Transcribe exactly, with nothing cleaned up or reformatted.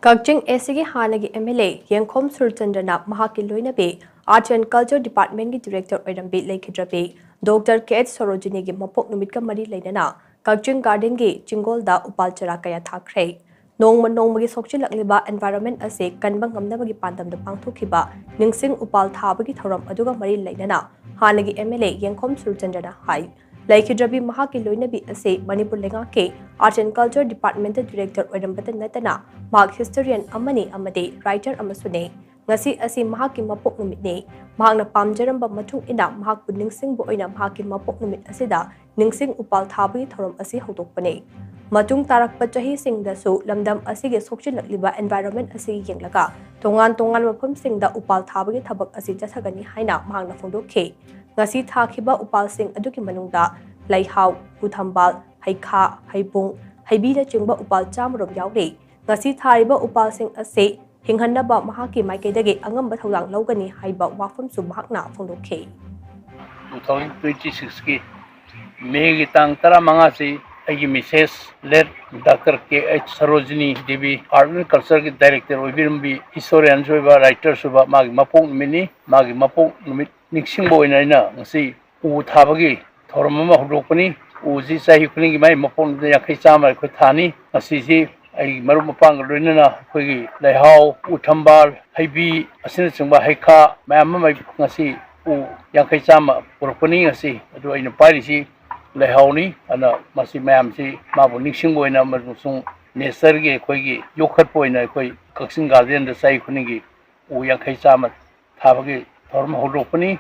ꯀꯛꯆꯤꯡ ꯑꯦꯁꯤꯒꯤ ꯍꯥꯟꯅꯒꯤ M L A ꯌꯦꯡꯈꯣꯝ ꯁꯨꯔꯆꯟꯗ꯭ꯔꯅ ꯃꯍꯥꯛꯀꯤ ꯂꯣꯏꯅꯕꯤ ꯑꯥꯔꯠ ꯑꯦꯟ ꯀꯜꯆꯔ ꯗꯤꯄꯥꯔꯠꯃꯦꯟꯒꯤ ꯗꯤꯔꯦꯛꯇꯔ ꯑꯣꯏꯔꯝꯕꯤ ꯂꯩꯈꯤꯗ꯭ꯔꯕꯤ ꯗꯣꯛꯇꯔ ꯀꯦ ꯑꯩꯆ ꯁꯣꯔꯣꯖꯤꯅꯤꯒꯤ ꯃꯄꯣꯛ ꯅꯨꯃꯤꯠꯀ ꯃꯔꯤ ꯂꯩꯅꯅ ꯀꯛꯆꯤꯡ ꯒꯥꯔꯗꯦꯟꯒꯤ ꯆꯤꯡꯒꯣꯜꯗ ꯎꯄꯥꯜ ꯆꯔꯥ ꯀꯌꯥ ꯊꯥꯈ꯭ꯔꯦ꯫ ꯅꯣꯡꯃ ꯅꯣꯡꯃꯒꯤ ꯁꯣꯛꯆꯤꯜꯂꯛꯂꯤꯕ ꯑꯦꯟꯚꯥꯏꯔꯣꯟꯃꯦꯟ ꯑꯁꯤ ꯀꯟꯕ ꯉꯝꯅꯕꯒꯤ ꯄꯥꯟꯗꯝꯗ ꯄꯥꯡꯊꯣꯛꯈꯤꯕ ꯅꯤꯡꯁꯤꯡ ꯎꯄꯥꯜ ꯊꯥꯕꯒꯤ ꯊꯧꯔꯝ ꯑꯗꯨꯒ ꯃꯔꯤ ꯂꯩꯅꯅ ꯍꯥꯟꯅꯒꯤ ꯑꯦꯝ ꯑꯦꯜ ꯑꯦ ꯌꯦꯡꯈꯣꯝ ꯁꯨꯔꯆꯟꯗ꯭ꯔꯅ ꯍꯥꯏ, ꯂꯩꯈꯤꯗ꯭ꯔꯕꯤ ꯃꯍꯥꯛꯀꯤ ꯂꯣꯏꯅꯕꯤ ꯑꯁꯤ ꯃꯅꯤꯄꯨꯔ ꯂꯩꯉꯥꯛꯀꯤ art and culture department director ꯑꯣꯏꯔꯝꯕꯇ ꯅꯠꯇꯅ ꯃꯍꯥꯛ ꯍꯤꯁꯇꯣꯔꯤꯌꯟ ꯑꯃꯅꯤ ꯑꯃꯗꯤ ꯔꯥꯏꯇꯔ ꯑꯃꯁꯨꯅꯤ꯫ ꯉꯁꯤ ꯑꯁꯤ ꯃꯍꯥꯛꯀꯤ ꯃꯄꯣꯛ ꯅꯨꯃꯤꯠꯅꯤ꯫ ꯃꯍꯥꯛꯅ ꯄꯥꯝꯖꯔꯝꯕ ꯃꯇꯨꯡ ꯏꯟꯅ ꯃꯍꯥꯛꯄꯨ ꯅꯤꯡꯁꯤꯡꯕ ꯑꯣꯏꯅ ꯃꯍꯥꯛꯀꯤ ꯃꯄꯣꯛ ꯅꯨꯃꯤꯠ ꯑꯁꯤꯗ ꯅꯤꯡꯁꯤꯡ ꯎꯄꯥꯜ ꯊꯥꯕꯒꯤ ꯊꯧꯔꯝ ꯑꯁꯤ ꯍꯧꯗꯣꯛꯄꯅꯤ꯫ ꯃꯇꯨꯡ ꯇꯥꯔꯛꯄ ꯆꯍꯤꯁꯤꯡꯗꯁꯨ ꯂꯝꯗꯝ ꯑꯁꯤꯒꯤ ꯁꯣꯛꯆꯤꯜꯂꯛꯂꯤꯕ ꯑꯦꯟꯚꯥꯏꯔꯣꯟꯃꯦꯟ ꯑꯁꯤ ꯌꯦꯡꯂꯒ ꯇꯣꯉꯥꯟ ꯇꯣꯉꯥꯟꯕ ꯃꯐꯝꯁꯤꯡꯗ ꯎꯄꯥꯜ ꯊꯥꯕꯒꯤ ꯊꯕꯛ ꯑꯁꯤ ꯆꯠꯊꯒꯅꯤ ꯍꯥꯏꯅ ꯃꯍꯥꯛꯅ ꯐꯣꯡꯗꯣꯛꯈꯤ꯫ ꯉꯁꯤ ꯊꯥꯈꯤꯕ ꯎꯄꯥꯜꯁꯤꯡ ꯑꯗꯨꯒꯤ ꯃꯅꯨꯡꯗ ꯂꯩꯍꯥꯎ, ꯎꯊꯝꯕꯥꯜ, ꯍꯩꯈꯥ, ꯍꯩꯕꯨꯡ, ꯍꯩꯕꯤꯅꯆꯤꯡꯕ ꯎꯄꯥꯜ ꯆꯥꯝꯃꯔꯣꯝ ꯌꯥꯎꯔꯤ꯫ ꯉꯁꯤ ꯊꯥꯔꯤꯕ ꯎꯄꯥꯜꯁꯤꯡ ꯑꯁꯤ ꯍꯤꯡꯍꯟꯅꯕ ꯃꯍꯥꯛꯀꯤ ꯃꯥꯏꯀꯩꯗꯒꯤ ꯑꯉꯝꯕ ꯊꯧꯗꯥꯡ ꯂꯧꯒꯅꯤ ꯍꯥꯏꯕ ꯋꯥꯐꯝꯁꯨ ꯃꯍꯥꯛꯅ ꯐꯣꯡꯗꯣꯛꯈꯤ꯫ ꯇꯨ ꯊꯥꯎꯖꯟ ꯇ꯭ꯋꯦꯟꯇꯤ ꯁꯤꯛꯁꯀꯤ ꯃꯦꯒꯤ ꯇꯥꯡ ꯇꯔꯥꯃꯉꯥꯁꯤ ꯑꯩꯒꯤ Mrs late doctor K H Sarojini Devi, art and ꯀꯜꯆꯔꯒꯤ ꯗꯥꯏꯔꯦꯛꯇꯔ ꯑꯣꯏꯕꯤꯔꯝꯕꯤ, ꯍꯤꯁꯇꯣꯔꯤꯌꯥꯟꯁꯨ ꯑꯣꯏꯕ, ꯔꯥꯏꯇꯔꯁꯨ ꯑꯣꯏꯕ, ꯃꯥꯒꯤ ꯃꯄꯣꯛ ꯅꯨꯃꯤꯠꯅꯤ꯫ ꯃꯥꯒꯤ ꯃꯄꯣꯛ ꯅꯨꯃꯤꯠ ꯅꯤꯡꯁꯤꯡꯕ ꯑꯣꯏꯅ ꯑꯩꯅ ꯉꯁꯤ ꯎ ꯊꯥꯕꯒꯤ ꯊꯧꯔꯝ ꯑꯃ ꯍꯧꯗꯣꯛꯄꯅꯤ꯫ ꯎꯁꯤ ꯆꯍꯤ ꯈꯨꯗꯤꯡꯒꯤ ꯃꯥꯏ ꯃꯄꯣꯛ ꯅꯨꯃꯤꯠ ꯌꯥꯡꯈꯩ ꯆꯥꯝꯃ ꯑꯩꯈꯣꯏ ꯊꯥꯅꯤ꯫ ꯉꯁꯤꯁꯤ ꯑꯩꯒꯤ ꯃꯔꯨꯞ ꯃꯄꯥꯡꯒ ꯂꯣꯏꯅꯅ ꯑꯩꯈꯣꯏꯒꯤ ꯂꯩꯍꯥꯎ, ꯎꯊꯝꯕꯥꯜ, ꯍꯩꯕꯤ ꯑꯁꯤꯅꯆꯤꯡꯕ ꯍꯩꯈꯥ ꯃꯌꯥꯝ ꯑꯃ ꯉꯁꯤ ꯎ ꯌꯥꯡꯈꯩ ꯆꯥꯝꯃ ꯄꯨꯔꯛꯄꯅꯤ꯫ ꯉꯁꯤ ꯑꯗꯨ ꯑꯩꯅ ꯄꯥꯏꯔꯤꯁꯤ ꯂꯩꯍꯥꯎꯅꯤ꯫ ꯑꯗꯨꯅ ꯃꯁꯤ ꯃꯌꯥꯝꯁꯤ ꯃꯥꯕꯨ ꯅꯤꯡꯁꯤꯡꯕ ꯑꯣꯏꯅ ꯑꯃꯁꯨꯡ ꯅꯦꯆꯔꯒꯤ ꯑꯩꯈꯣꯏꯒꯤ ꯌꯣꯛꯈꯠꯄ ꯑꯣꯏꯅ ꯑꯩꯈꯣꯏ ꯀꯛꯆꯤꯡ ꯒꯥꯔꯗꯦꯟꯗ ꯆꯍꯤ ꯈꯨꯗꯤꯡꯒꯤ ꯎ ꯌꯥꯡꯈꯩ ꯆꯥꯝꯃ ꯊꯥꯕꯒꯤ ꯊꯧꯔꯝ ꯍꯧꯗꯣꯛꯄꯅꯤ꯫